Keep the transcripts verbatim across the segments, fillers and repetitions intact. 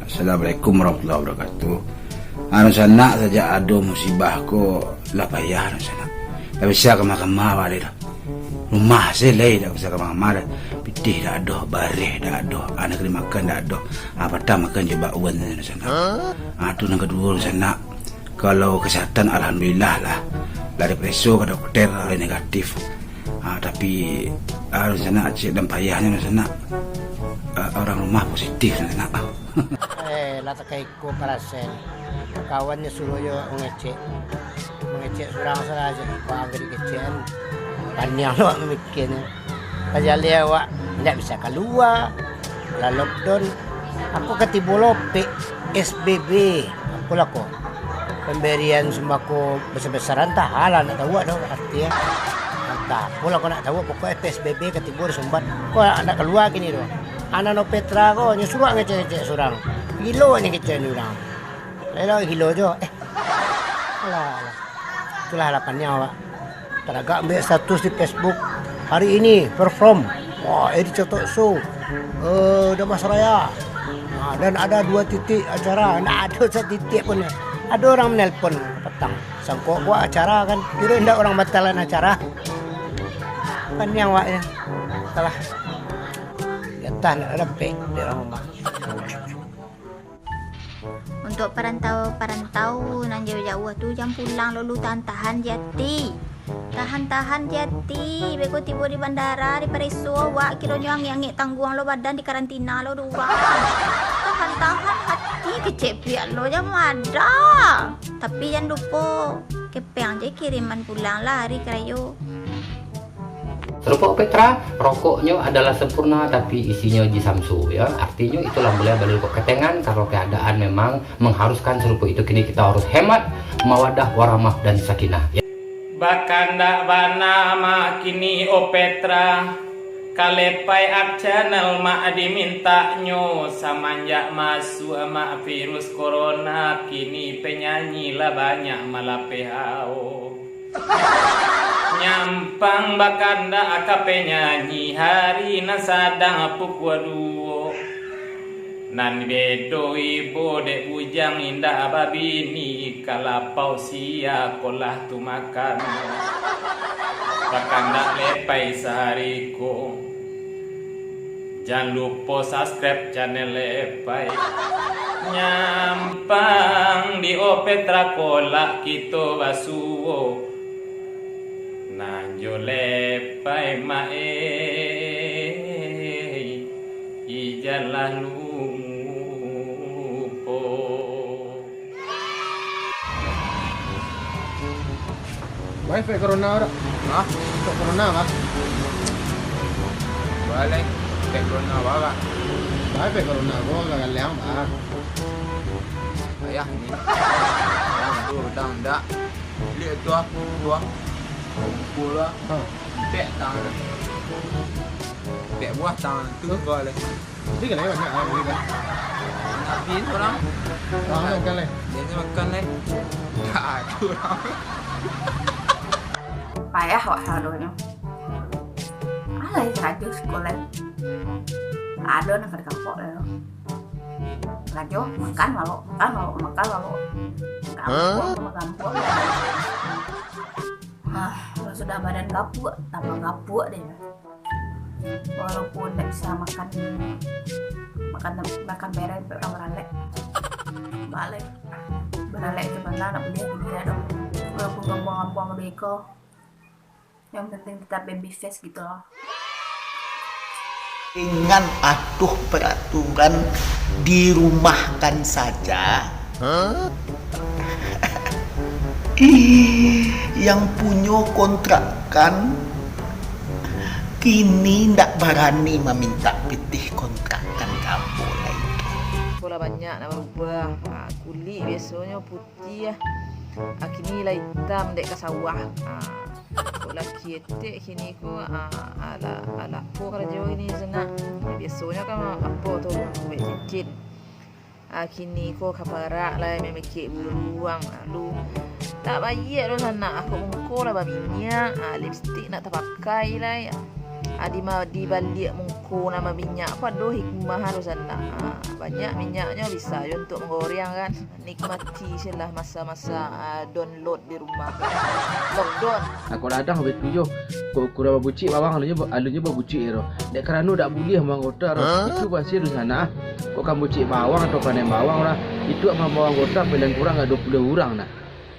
Assalamualaikum warahmatullahi wabarakatuh. Anu sanak, sajak ado musibah ko, lah payah anu sanak. Lah bisa kama-kama bali dah. Rumah se lai dak bisa kama-kama dah. Pitih dak ado, bareh dak ado, anak dimakan dak ado. Ah, patang makan jo bakwan anu sanak. Ah, tu nan kaduo anu sanak. Kalau kesehatan, alhamdulillah lah. Lah dipereso ka dokter, lah negatif. Ah, tapi, ah, anu sanak, cek dan payahnyo anu sanak. Ah, orang rumah positif anu sanak. Eh, lah takai ko parasen. Kawannyo suruah jo mangecek. Mangecek surang salah aja. Wah, angkek dikecekan. Paniang lo mamikianyo. Kajali awak ndak bisa kalua. Lah lockdown. Ako katibo lo P S B B. Apolah ko? Pambarian sembako besar-besaran, antah lah, ndak tahu ado arti, ya. Antah apolah ko ndak tahu, pokoknyo P S B B katibo di Sumbar. Ko ndak kalua kini tu. Anak no Petra ko, nyo suruah ngecek-ngecek surang. Gilo nyo ngecek ni urang. Elok gilo jo. Eh. Alah, alah. Itulah harapannya awak. Taragak ambiak status di Facebook, "Hari ini perform." Wah, Edi Cotok Show. Eh, Damas Raya. Nah, dan ada dua titik acara. Ndak ado satitik pun. Ado urang manelpon patang. Sangko awak acara kan. Kiro indak urang batalan acara. Kan yang awaknya. Salah. Gatah ndak dapek di urang rumah. Untuak parantau-parantau nan jauah-jauah tu, jan pulang lo lu, tahan-tahan je ati. Tahan-tahan je ati, beko tibo di bandara, dipareso awak, kironyo angek-angek tangguang lo badan, dikarantina lo dek urang. Tahan-tahan ati, kecek piak lo, jan madah. Tapi jan lupo, kepeng je kiriman pulang lah hari karayo. Sarupo Petra, rokoknyo adalah sempurna tapi isinyo ji samsu, ya. Artinyo itulah mulai bali rokok ketengan, karano keadaan memang mengharuskan sarupo itu. Kini kita harus hemat, mawadah, warahmah, dan sakinah, ya. Bakandak bana mak kini, o Petra, ka Lepai Art Channel mak dimintaknyo, samanjak masuak mak virus corona, kini penyanyi lah banyak malapeh ao. Nyampang bakandak ka penyanyi hari nan sadang pukua duo. Nan bedo ibo dek bujang indak babini, ka lapau sia ko lah tu makan. Bakandak Lepai sahari ko. Jan lupo subscribe channel Lepai. Nyampang di o Petra kolak kito basuo. Nan jo Lepai mak ei, ijan lah lupo. Ba efek corona, Rak? Hah? Efek corona, Bang? Ba lai, efek corona, Bang. Ba efek corona, gua gak galiang, Bang. Ayah ni. Ayah tu, udah, ndak. Lihat tu, ah. Tu, ah. Kumpul, ah. Hah. Pek tangan. Pek buah tangan. Tu, gua lai. Jadi kan banyak lah, beli kan? Nak beli orang. Orang tu makan lai. Dia tu makan lai. Tak ada orang. Payah awak sadonyo. Alah, karajo sikola. Ado nak kada kapok dah. Karajo, makan mabok, makan mabok, makan mabok. Kampuang, kampuang. Ah, kalau sudah badan gapuak, tambah gapuak deh. Walaupun ndak bisa makan, makan, makan bereh, orang baralek. Balik. Baralek itu bana, ndak buliah, buliah dong. Walaupun gampang-gampang beko, yang penting tetap baby face gitu loh. Dengan atuh peraturan, dirumahkan saja. Ih, yang punyo kontrakan kini ndak barani mamintak pitih kontrakan ka ambo lai tu. Pola banyak nak barubah. Ha, kulik biasonyo putiah. Ha, kini lah itam dek ka sawah. Ha, kok lah kietek kini ko, ha, alah, alah, apo karajo kini sanak. Biasonyo kan apo tu, buek cincin. Ah, kini ko ka parak lai mamikek buruang, lalu tak baiak doh sanak, ako muko lah baminyak, ah, lipstik nak tapakai lai. Adi ma-, dibaliak muko nan baminyak ko ado hikmah tu sanak. Ah, banyak minyaknyo bisa jo untuak manggoreng kan. Nikmati sajolah masa-masa, ah, download di rumah. Lockdown. Ako dadang baitu jo. Kok ukuran babucik bawang alunyo ba-, alunyo babucik ro. Dek karano dak buliah mangota ro. Itu basi dunsanak. Kok kan bucik bawang atau panen bawang lah. Itu aman bawang gota paling kurang ado duo puluah urang nah.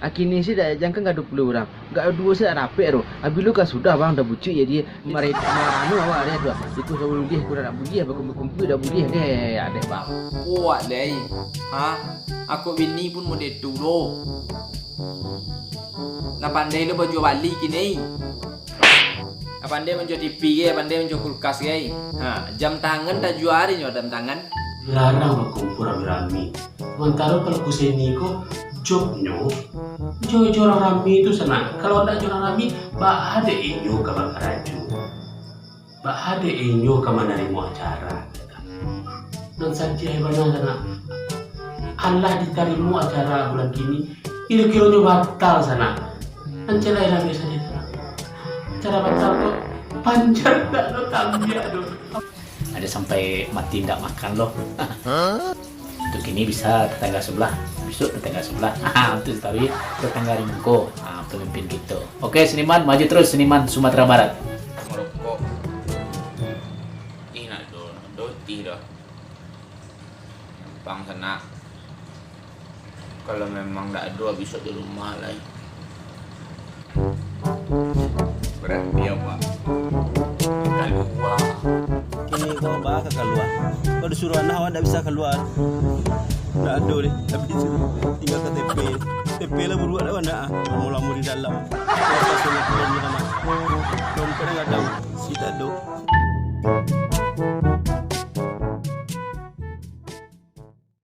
Akini si dak jangka ado duo puluah urang. Gak duo se dak dapek tu. Abih lu ka sudah bang dah bucik jadi marano awak deh tu. Iku sabalun deh kurang dak buliah bakumpul-kumpul dak buliah deh adeh bang. Kuat deh. Ha? Aku bini pun model tu doh. Lah pandai lo bajua bali kini. Lah pandai manjua T V ge, pandai manjua kulkas ge. Ha, jam tangan tajua ari nyo jam tangan. Larang bakumpul rami-rami. Samantaro kalau Kuseni ko, jobnyo, jo, jo urang rami tu sanak. Kalau ndak jo urang rami, baa dek inyo ka bakarajo? Baa dek inyo ka manarimo acara? Nan sadiah bana sanak. Alah ditarimo acara bulan kini, kiro-kironyo batal sanak. Ancel ai rami sajo sanak. Acara batal tu, panjang dak lo tambiak tu. Ado sampai mati ndak makan lo. Untuk kini bisa tetangga sebelah, besok tetangga sebelah. Ah, untuk taruih tetangga di muko. Ah, pemimpin kito. Oke, seniman, maju terus seniman Sumatera Barat. Merokok. Ih, nak do, do tih dah. Gampang sanak. Kalau memang dak ado, bisuak di rumah lai. Berarti apa? Kalua. Kini kau baa ka kalua? Kau disuruah anak awak dak bisa kalua. Dak ado deh, tapi tinggal K T P. K T P lah buruak dak anak ah. Lamo-lamo di dalam. Dompet kadang si dak ado.